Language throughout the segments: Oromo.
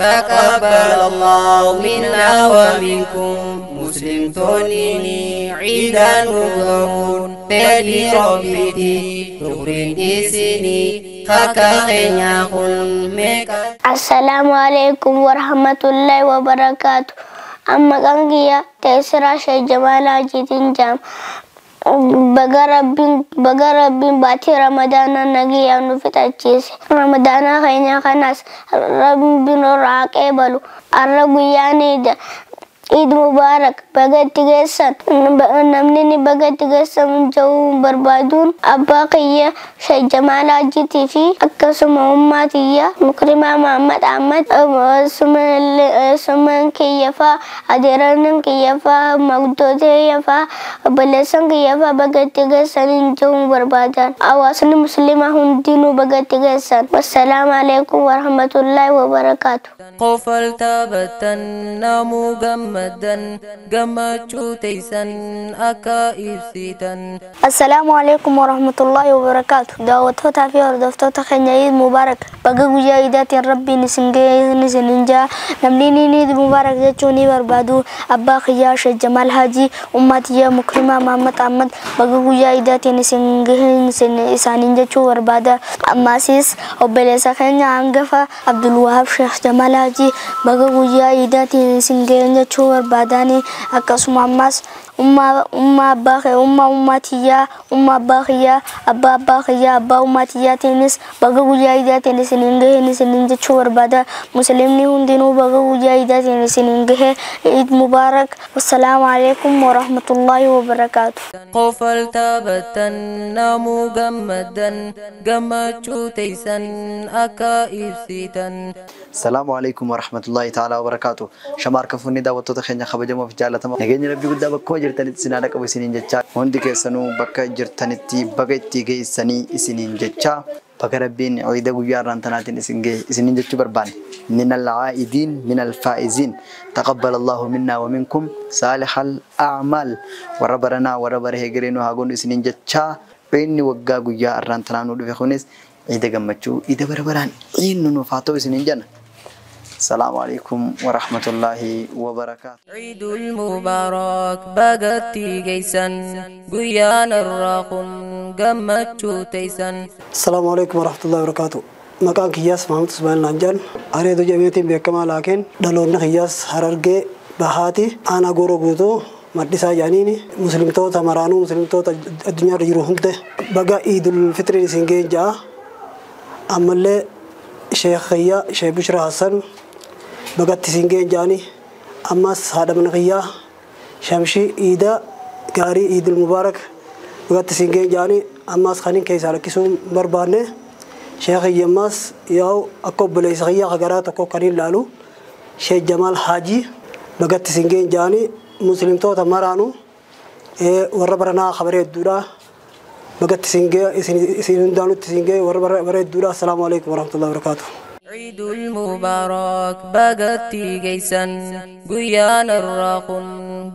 تقبل الله منا ومنكم مسلمتوني عيدا نظرون فدي ربتي شكرين إسني خكا ميكا. السلام عليكم ورحمة الله وبركاته. أما كان تيسرا شيخ جمال حاجيtiin jaam. Baga Rabbiin baatii Ramadaanaa nagayaan nu fixachiise. Ramadaanaa keenya kanas Rabbiin nurraa haa qeebalu. Har'a guyyaan Iida. Iid Mubaarak baga itti geessan. Namni ni baga itti geessan jedhuu barbaaduun abbaa kiyya Sheekh Jamaal Haajiitii fi akkasuma ummaa tiyya Mukrimaa Mahammad Ahmad suman kiyya faa adeeran kiyya faa magdoota kiyya faa obboleessan kiyya faa baga itti geessan jedhuu barbaadan. Hawaasni musliimaa hundinuu baga itti geessan. Wassalaamu alaikum warahmatullaahi wabarakaatu. Qofal taphattan namuu gammaddan gammachuu teessan akka ibsitan. Assalaamu alaikum warahmatullaahi wabarakaatu. Daawwattootaa fi hordoftoota keenya Iid Mubaarak. Baga guyyaa Iidaatiin Rabbiin isin ga'e isinin ja'a. Namni ni Iid Mubaarak jechuu ni barbaadu. Abbaa kiyyaa Sheekh Jamaal Haajii, ummaa tiyyaa Mukrimaa Mahammad Ahmad baga guyyaa Iidaatiin isin ga'e isaaniin jechuu barbaada. Ammaasis obboleessa keenya hangafa Abdulwahaab Sheekh Jamaal Haajii baga guyyaa Iidaatiin isin ga'e jechuu barbaadani. Akkasuma ammas ummaa abbaa kee ummaa ummaa tiyyaa ummaa abbaa kiyyaa abbaa abbaa kiyyaa abbaa ummaa tiyyaatiinis baga guyyaa Iidaatiin isiniin gahe isiniin jechuu barbaada. Musliimni hundinuu baga guyyaa Iidaatiin isiniin gahe. Iid Mubaarak. Wassalaamu alaikum warahmatullaahi wabarakaatu. Qofal taphattan namuu gammaddan gammachuu teessan akka ibsitan. Salaamu alaikum warahmatullaahi ta'aalaa wabarakaatu. Shamaarka fuunni daawwattoota keenya kabajamoo fi jaallatamoo. Nageenya Rabbii guddaa bakkuma jirtanitti isin haadha qabu isiniin jechaa. Hundi keessanuu bakka jirtanitti baga itti geessanii isiniin jechaa. Baga Rabbiin Iida guyyaa har'aan tanaatiin isin gahe isiniin jechuu barbaanne. Min al-aa'idiin min al-faa'iziin. Taqabbal Allahu minna wa minkum saalihal a'maal. Warra baranaa warra bara hegeree nu haa goonu isiniin jechaa. Inni waggaa guyyaa har'aan tanaa nu dhufe kunis Iida gammachuu Iida bara baraan inni nuuf haa ta'u isiniin jenna. السلام عليكم ورحمة الله وبركاته. عيد المبارك بقتي جيسن قيان الراقن قمتشو تيسن. السلام عليكم ورحمة الله وبركاته. مكان كياس محمد اسماعيل نانجان أريد جميعتين بكما لكن دلون خياس هررجي بهاتي أنا غورو غوتو مدرسة جانيني مسلم تو تمرانو مسلم تو الدنيا رجلهم ده بقى عيد الفطر سنجين جا أمله شيخ خيا شيخ بشرى حسن بقى تسنجين جاني أما هذا من خيا شمشي عيدا قاري عيد المبارك بقى تسنجين جاني أما خانين كيس على كيسوم بربانه شيخ يماس ياو أكوب ليس خيا خجرات أكوب كريم لالو شيخ جمال حاجي بقى تسنجين جاني مسلم تو تمرانو وربنا خبر الدورة بقى تسنجين سين دانو تسنجين وربنا الدورة. السلام عليكم ورحمة الله وبركاته. عيد المبارك بقتي جيسن قيان الراقن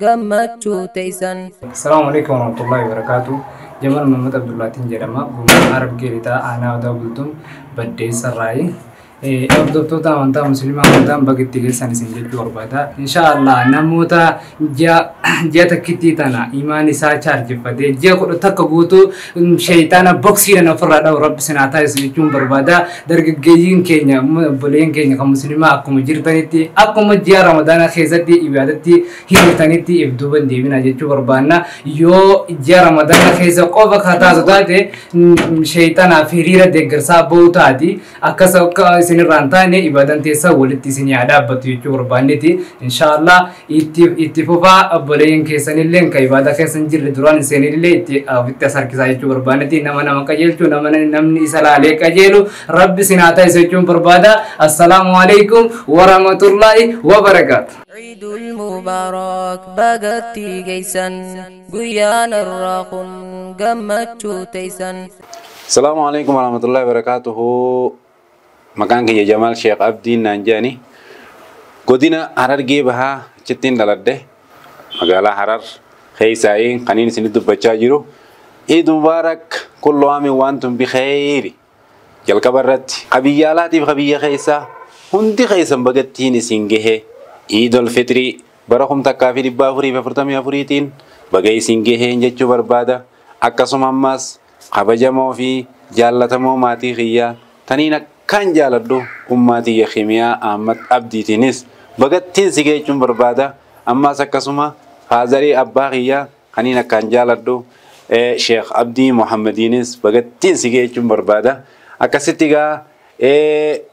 قمتشو تيسن. السلام عليكم ورحمة الله وبركاته. جمال محمد عبد الله تنجرما بما عرب كيريتا أنا ودابلتم بدي سراي Hordoftoota amantaa musliimaa amantaan baga itti geessan isin jechuu barbaada. Inshaallah namoota ji'a takkittii tana imaan isaa chaarjeffatee ji'a 11 guutuu sheeyxaana boksiidhaan ofirraa dhabu rabbi isin haa taasisu jechuun barbaada. Dargaggeeyyiin keenya obboleeyyan keenya kan musliimaa akkuma jirtanitti akkuma ji'a ramadaanaa keessatti ibaadatti hiriirtanitti if duuban deebinaa jechuu barbaanna. Yoo ji'a ramadaanaa keessa qofa ka taasisu taate sheeyxaanaaf hiriira deeggarsaa ba'uu taati akkas akka isin irraan taane ibaadan teessaa walitti isin yaa dhaabbatu jechuu barbaanneeti. Inshaallah itti fufaa obboleeyyan keessanillee kan ibaadaa keessa hin jirre duraan isinillee itti ofitti as harkisaa jechuu barbaanneeti. Nama nama qajeelchu nama namni isa laalee qajeelu rabbi isin haa taasisu jechuun barbaada. Assalaamu alaikum warahmatullaahi wabarakaatu. عيد المبارك بقتي جيسن قيان الراقن قمتشو تيسن. السلام عليكم ورحمة الله وبركاته. مكان كي جمال شيخ عبدين نانجاني قدنا هرر جيبها جتين دلده مقالة هرر خيساين قنين سند بتشاجرو عيد مبارك كل عام وانتم بخير جل كبرت قبيلاتي بخبية خيسا Hundi keessan bagattiin isin gahe Iidul Fitrii bara 1444tiin baga isin gaheen jechuu barbaada. Akkasuma ammas kabajamoo fi jaallatamoo maatii kiyyaa taniin akkaan jaaladhu ummaatii Kimiyaa Ahmad Abdiitiinis bagattiin si jechuun barbaada. Ammas akkasuma faazarii abbaa kiyyaa kaniin akkaan jaaladhu Sheekh Abdii Muhammadiinis bagattiin si jechuun barbaada. Akkasitti egaa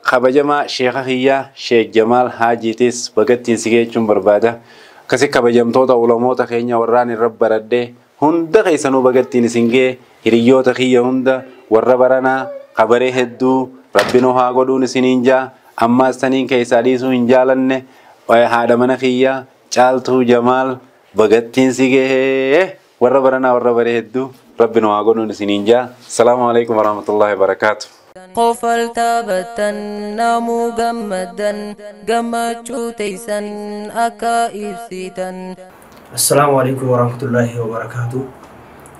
kabajamaa Sheekha kiyyaa Sheekh Jamaal Haajiitis bagattiin si jechuun barbaada. Akkasi kabajamtoota ulamoota keenya warraan irra baradhee hunda keessanuu bagattiin isin ga'e hiriyoota kiyya hunda warra baranaa kabaree hedduu rabbinuu haa godhuun isiniin jaa. Ammaas taniin keessaa dhiisuu hin jaalanne haadha mana kiyyaa Caaltuu Jamaal bagattiin si ga'e warra baranaa warra baree hedduu rabbinuu haa godhuun isiniin jaa. Salaamu alaikum warahmatullahi wabarakaatu. Qofalta battan namuu gammaddan gammachuu teessan akka ibsitan. Assalaamu alaikum warahmatullahi wabarakaatu.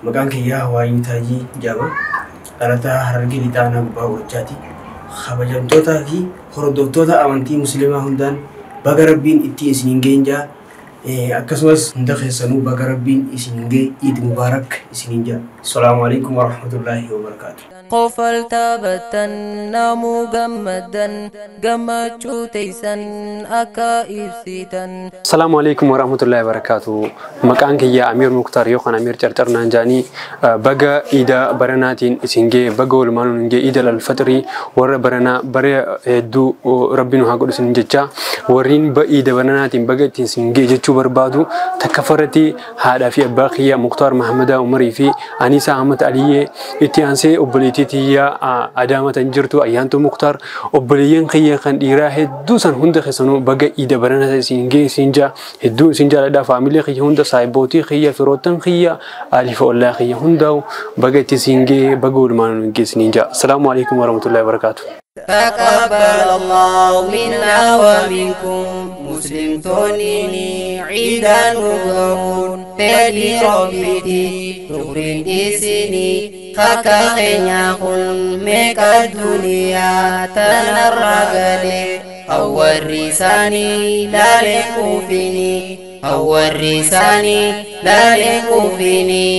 Maqaan kiyyaa Waayyuu Taajii jedhama. Dhalataa Harargee Lixaa Aanaa Gubbaa Gorichaati. Kabajamtootaa fi hordoftoota amantii Musliimaa hundaan baga Rabbiin itti isiniin ga'een jaa. Akkasumas hunda keessanuu baga Rabbiin isiniin ga'e Iid Mubaarak isiniin jaa. Assalaamu alaikum warahmatullahi wabarakaatu. Qofalta battan namuu gammaddan gammachuu teessan akka ibsitan. Assalaamu alaikum warahmatullahi wabarakatuh. Maqaan kiyyaa Amiir Muktaar yookaan Amiir Carcar naan jaanii baga iida baranaatiin isin ga'e baga walumaan nu ga'e Iid al-Fitrii warra baranaa bara hedduu Rabbi nu haa godhu isin jecha warreen iida baranaatiin baga ittiin isin ga'e jechuu barbaadu takka farratti haadhaa fi abbaa kiyyaa Muktaar Mahammadaa Umarii fi Aniisaa Ahmad Aliyyee itti aansee obboleettii tiyyaa Adaama tan jirtu Ayyaantuu Muktaar obboleeyyan kiyya kan dhiiraa hedduu san hunda keessanuu baga iida baranaa isin ga'e isin jaa hedduu isin jaaladha. Faamilee kiyya hunda saahibbootii kiyya firoottan kiyya alifa ollaa kiyya hundaa'u baga itti isin ga'e baga walumaan nu ga'e isin jaa. Assalaamu alaikum warahmatullahi wabarakaatu. تقبل الله منا ومنكم مسلم تونيني عيدا نقول فدي ربتي شكرين إسني خكا خينيا ميك الدنيا تنرقلي أول رساني لا لكوفيني أول رساني لا لكوفيني.